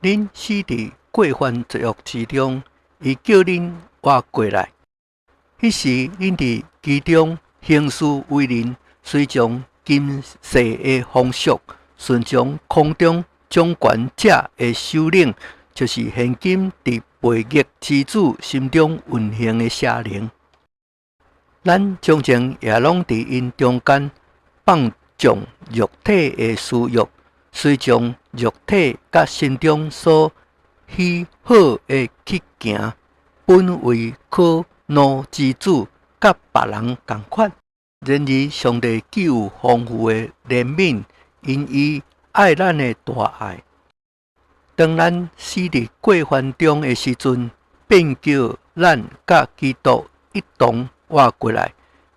恁死佇過犯罪惡之中，伊叫恁活過來。彼時恁佇其中行事為人，隨從今世的風俗，順從空中掌權者的首領，就是現今佇悖逆之子心中運行的邪靈。咱從前也攏佇𪜶中間放縱肉體的私欲，隨從肉體佮心中所喜好的去行，本為可怒之子，佮別人仝款。然而上帝既有豐富的憐憫，因伊愛咱的大愛，當咱死佇過犯中的時陣，便叫咱佮基督一同活過來。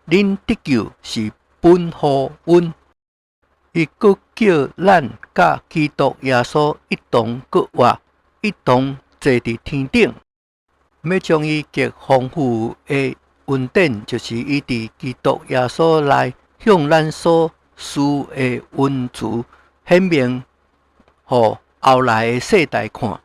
恁得救是本乎恩。伊閣叫咱佮基督耶穌一同閣活，一同坐佇天頂，欲將伊極豐富的恩典，就是伊佇基督耶穌內向咱所施的恩慈，顯明予後來的世代看。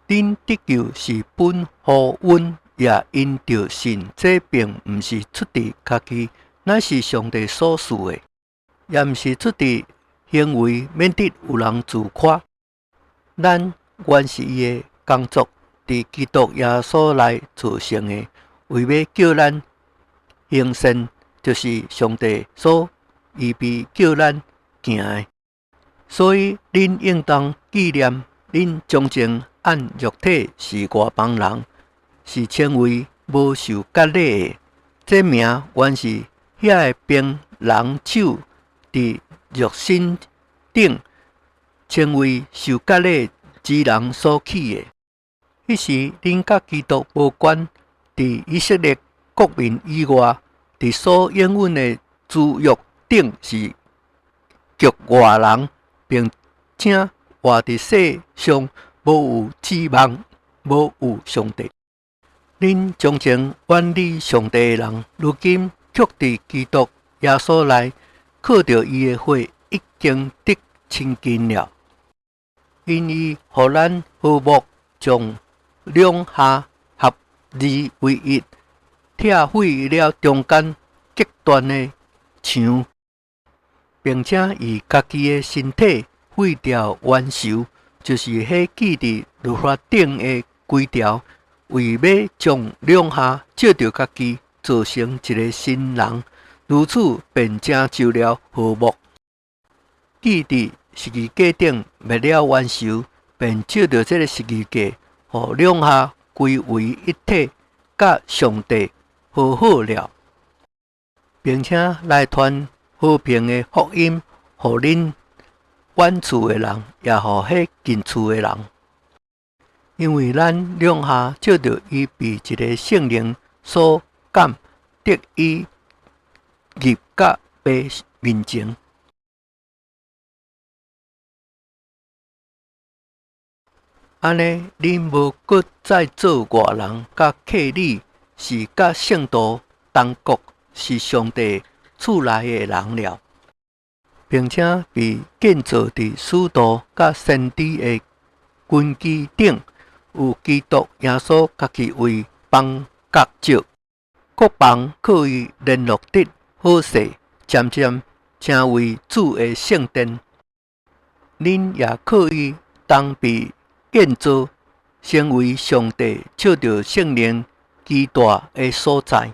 恁得救是本乎恩，也因著信，這並毋是出佇家己，乃是上帝所賜的，也毋是出佇行為，免得有人自誇。咱原是伊的工作，佇基督耶穌內造成的，為欲叫咱行善，就是上帝所預備叫咱行的。所以恁應當紀念，恁從前按肉體是外邦人，是稱為無受割禮的。這名原是遐个憑人手佇肉身頂稱為受割禮之人所起的。彼時恁佮基督無關，佇以色列國民以外，佇所應允的諸約頂是局外人，並且活佇世上無有指望，無有上帝。恁從前遠離上帝的人，如今卻佇基督耶穌內，靠著伊的血已經得親近了。因伊予咱和睦，將兩下合二為一，拆毀了中間隔斷的牆，並且以家己的身體廢掉冤仇，就是彼記佇律法頂的規條，為欲將兩下藉著家己造成一个新人，如此便成就了和睦。既佇十字架頂滅了冤仇，便藉著這个十字架，予兩下歸為一體，佮上帝和好了，並且來傳和平的福音，予恁遠處的人，也予彼近處的人。因為咱兩下藉著伊被一个聖靈所感，得以入到父面前。按呢，恁無閣再做外人佮客旅，是佮聖徒同國，是上帝厝內的人了，並且被建造佇使徒佮先知的根基頂，有基督耶穌家己為房角石，各房靠伊聯絡得好勢，漸漸成為主的聖殿。恁也靠伊同被建造，成為上帝藉著聖靈居住的所在。